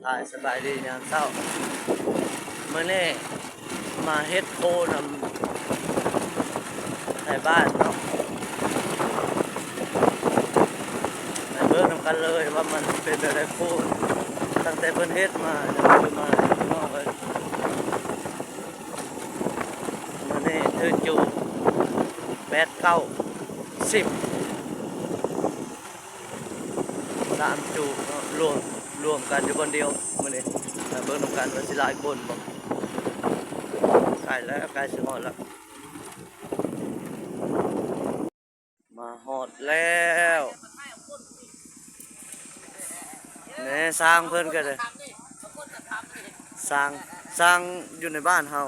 ສາຍສະບາຍດີຍາມເຊົ້າ. ມື້ນີ້ມາເຮັດໂຄນຳໄທບ້ານເນາະ. ໄປເບິ່ງນຳກັນເລີຍວ່າມັນເປັນແບບໃດໂຄ, ຕັ້ງແຕ່ເພິ່ນເຮັດມາ ຄືມາເນາະເອີຍ. ມື້ນີ້ຖືກຢູ່ແປດ ເກົ້າ ສິບ ສາມຈູເນາະ ລວມ ລວມກັນຢູ່ບ່ອນດຽວມື້ນີ້. ມາເບິ່ງນຳກັນວ່າຊິຫຼາຍຄົນບໍ່. ໃກ້ແລ້ວ ໃກ້ຊິຮອດແລ້ວ. ມາຮອດແລ້ວ ແນ່ ຊ່າງເພິ່ນກໍໄດ້ ຊ່າງ ຊ່າງຢູ່ໃນບ້ານເຮົາ.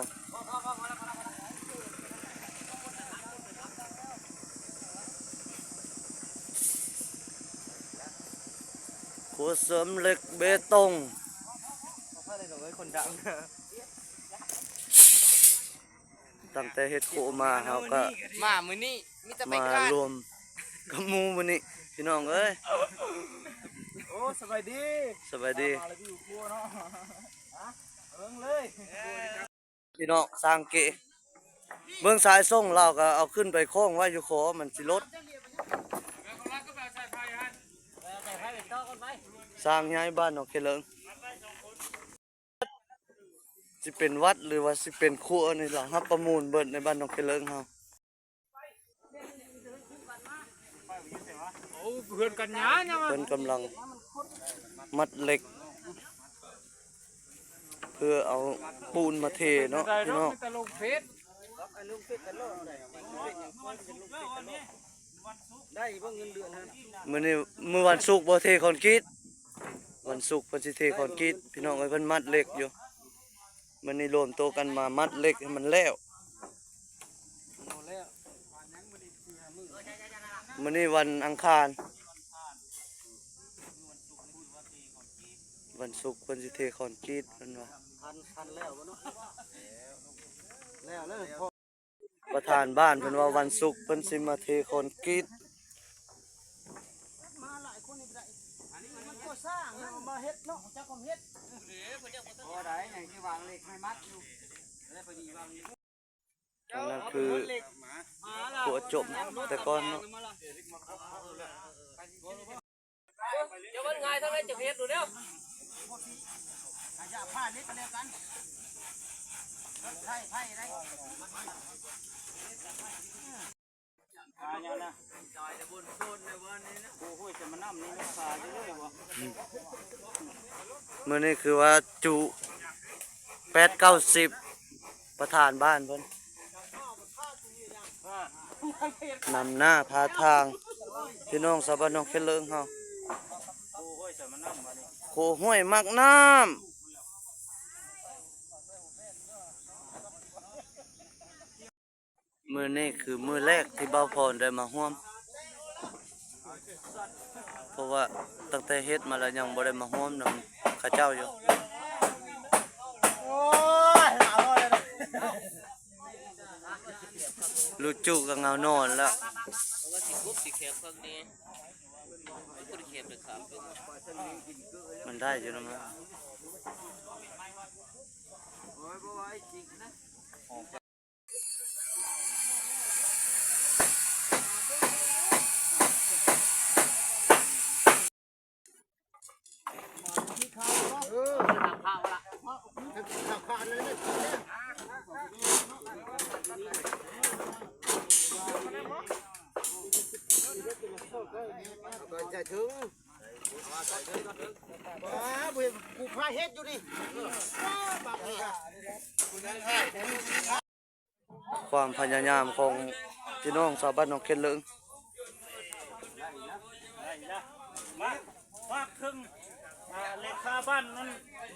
ຂົວເສີມເຫຼັກເບຕົງ. ຕັ້ງແຕ່ເຮັດໂຄມາ ເຮົາກໍ ມາມື້ນີ້ມີແຕ່ໄປ ມາ ການ ລວມກັບໝູ່ມື້ນີ້ ພີ່ນ້ອງເອີຍ. ໂອ້ ສະບາຍດີ ສະບາຍດີ ມາແລ້ວຢູ່ຄົວເນາະ. ເບິ່ງເລີຍ ພີ່ນ້ອງ ຊ່າງເກ ເບິ່ງສາຍສົ່ງລາວກໍເອົາຂຶ້ນໄປຄ້ອງໄວ້ຢູ່ຄໍ ມັນຊິຫຼົດ. ຊ່າງໃຫຍ່ບ້ານໜອງເຄເລີງ. ຊິເປັນວັດ ຫຼືວ່າຊິເປັນຄົວນີ້ລະ ຮັບປະມູນເບິດໃນບ້ານໜອງເຄເລີງເຮົາ. ໂອ້ ເຮືອນກັນຍາຍັງ ເພິ່ນກຳລັງມັດເຫຼັກ ເພື່ອເອົາປູນມາເທເນາະ ພີ່ນ້ອງ. ມື້ນີ້ມື້ວັນສຸກບໍ່ເທຄອນກຣີດ. ວັນສຸກເພິ່ນຊິເທຄອນກຣີດ ພີ່ນ້ອງເອີຍ. ເພິ່ນມັດເຫຼັກຢູ່ ມື້ນີ້ລວມໂຕກັນມາມັດເຫຼັກໃຫ້ມັນແລ້ວ. ມື້ນີ້ວັນອັງຄານ ວັນສຸກເພິ່ນຊິເທຄອນກຣີດ ເພິ່ນວ່າ. ທັນ ທັນແລ້ວບໍ່ເນາະ? ແລ້ວເລີຍ. ປະທານບ້ານເພິ່ນວ່າວັນສຸກເພິ່ນຊິມາເທຄອນກຣີດ. ມາຫຼາຍຄົນນີ້ບໍ່ໄດ້ ມັນກໍ່ສ້າງນະ ມາເຮັດເນາະ ຈັກຄວາມເຮັດ. ບໍ່ໄດ້ ຍັງຊິວາງເຫຼັກໃຫ້ມັດຢູ່. ອັນນັ້ນຄືຂົວຈົມແຕ່ກ່ອນເນາະ. ເຈົ້າມັນງ່າຍທາງໃດ ເຈົ້າເຮັດໂລດແລ້ວ. ມື້ນີ້ຄືວ່າຈຸແປດເກົ້າສິບ ປະທານບ້ານເພິ່ນ ນຳໜ້າພາທາງ ພີ່ນ້ອງຊາວບ້ານໜອງເຄເລີງເຮົາ. ໂຄຫ້ວຍໝາກນ້ຳ. ມື້ນີ້ຄືມື້ແລກທີ່ບ່າວພອນໄດ້ມາຮ່ວມ ເພາະວ່າຕັ້ງແຕ່ເຮັດມາແລ້ວຍັງບໍ່ໄດ້ມາຮ່ວມນຳເຂົາເຈົ້າຢູ່. ໂອ້ຍ ຫຼາວເລີຍ. ລູກຈຸກໍເຫງົານອນແລ້ວ. ມັນໄດ້ຢູ່ນະມັນ. ໃສ່ເຖິງ ວ້າ ບໍ່ເຫັນ ກູພາເຮັດຢູ່ນີ້ ວ້າ ບາດນີ້ ຄວາມພະຍາຍາມຂອງພີ່ນ້ອງຊາວບ້ານໜອງເຄນເລີງ. ມາ ຝາກເຖິງ ອ່າ ເລຂາບ້ານນັ້ນ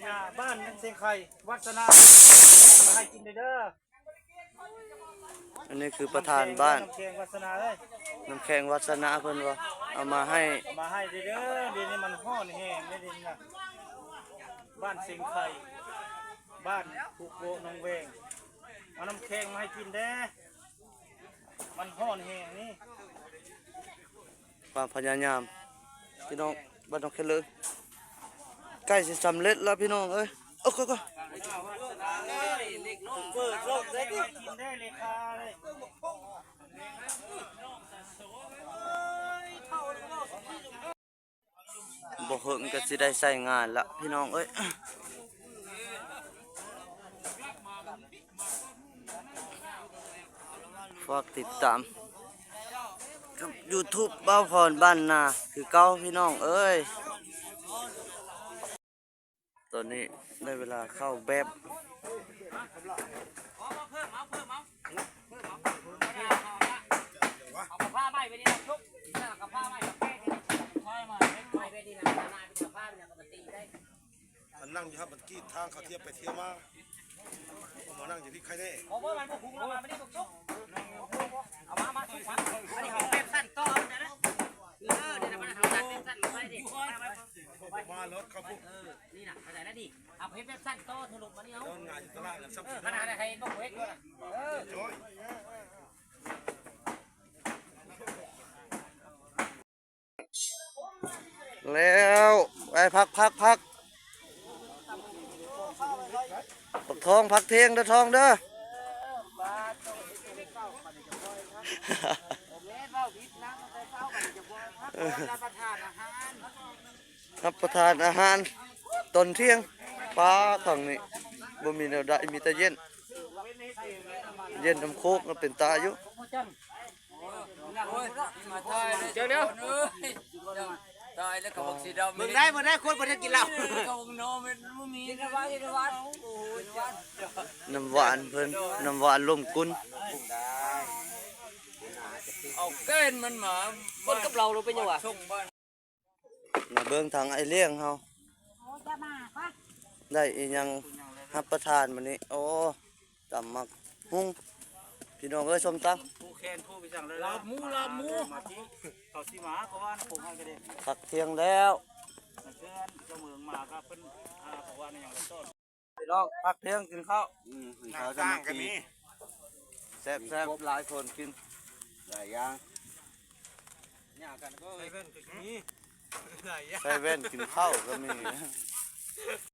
ອ່າ ບ້ານເຊງໄຂ່ ວັດສະໜາ ມາໃຫ້ກິນເດີ. ອັນນີ້ຄືປະທານບ້ານ ນ້ຳແຂງວັດສະໜາເອີຍ ນ້ຳແຂງວັດສະໜາ ເພິ່ນວ່າເອົາມາໃຫ້ ເອົາມາໃຫ້ເດີ. ດຽວນີ້ມັນຮ້ອນແຮງເດ້ ດຽວນີ້ນະ ບ້ານເຊງໄຂ່ ບ້ານພູໂກະໜອງແວງ ເອົານ້ຳແຂງມາໃຫ້ກິນແດ່ ມັນຮ້ອນແຮງນີ້. ຄວາມພະຍາຍາມ ພີ່ນ້ອງບ້ານໜອງເຄນເລີງ. ໃກ້ຊິສຳເລັດແລ້ວພີ່ນ້ອງເອີຍ. ໂອ້ ໂອ້ ໂອ້ ບໍ່ເຫິງກໍຊິໄດ້ໃຊ້ງານລະພີ່ນ້ອງເອີຍ. ຝາກຕິດຕາມກັບ YouTube ບ່າວພອນບ້ານນາຄືເກົ່າພີ່ນ້ອງເອີຍ. ຕອນນີ້ໄດ້ເວລາເຂົ້າແບບ ເອົາຜ້າໄມ້ໄປນີ້ນະ ຈຸກ ເອົາຜ້າໄມ້ມາແປະນີ້ນະ ໄມ້ໄປນີ້ນະ ໄມ້ໄປນີ້ນະ ມັນຕີໄດ້. ອັນນັ່ງຢູ່ຫັ້ນ ມັນກີດທາງເຂົາທຽວໄປທຽວມາ ມານັ່ງຢູ່ພີ້ໄຄແນ່. ບໍ່ ບໍ່ ມັນບໍ່ຄຸງແລ້ວ ມານີ້ ບັກຈຸກ ເອົາມາ ມາ ມາ ອັນນີ້ເຮົາແບບສັ້ນຕໍ່ເອົານະ. ເອີ ນີ້ນະ ມັນເຮົາຕັດແບບສັ້ນໄປນີ້ ມາລົດເຂົາພຸ້ນ. ເອີ ນີ້ນະ ເຂົ້າໃຈແລ້ວນີ້ ເອົາເຮັດແບບສັ້ນຕໍ່ທະລຸມານີ້ເອົາ. ເອີ ຂະໜາດໃຫ້ບໍ່ເຮັດຢູ່ນະ. ເອີ ແລ້ວ ໄປພັກ ພັກ ພັກ ບັກທອງ ພັກທ່ຽງເດີທອງເດີ. ຮັບປະທານອາຫານຕອນທ່ຽງ. ປາ ທາງນີ້ບໍ່ມີແນວໃດ ມີແຕ່ເຢັນ ເຢັນນ້ຳໂຄກ ກໍເປັນຕາຢູ່. ເຈົ້າເດີ ຕາຍແລ້ວ ກະບັກສີດຳ ເບິ່ງໄດ້ ເບິ່ງໄດ້ ຄົນບໍ່ໄດ້ກິນເຫຼົ້າ. ເຂົານອນ ມັນບໍ່ມີ ກິນນ້ຳຫວານ ກິນນ້ຳຫວານ ນ້ຳຫວານເພິ່ນ ນ້ຳຫວານລົມກຸນ. ເອົາແກ່ນມັນມາ ຄົນກັບເຮົາເປັນຫຍັງວະ? ມາເບິ່ງທາງອ້າຍລ້ຽງເຮົາ ໄດ້ອີ່ຫຍັງຮັບປະທານມື້ນີ້. ໂອ້ ຕຳໝາກຫຸ່ງ ພີ່ນ້ອງເອີຍ ສົ້ມຕຳ ຜູ້ແຄນຜູ້ໄປສັ່ງເລີຍ ລາບໝູ ລາບໝູ ມາທີ່ເຂົາຊິມາ ເພາະວ່ານະ ຜົມໃຫ້ກະເດ້ ພັກທ່ຽງແລ້ວ ເພື່ອນເຈົ້າເມືອງມາກະເພິ່ນ ເພາະວ່ານະຫຍັງກະຕ້ອນ. ພີ່ນ້ອງ ພັກທ່ຽງກິນເຂົ້າ ອືມ ກິນເຂົ້າສາມັກຄີ ແຊບໆ ຫຼາຍຄົນກິນຫຼາຍຢ່າງ ຍາກັນກໍ ໃສ່ແວ່ນກໍມີ ຫຼາຍຢ່າງ ໃສ່ແວ່ນກິນເຂົ້າກໍມີ.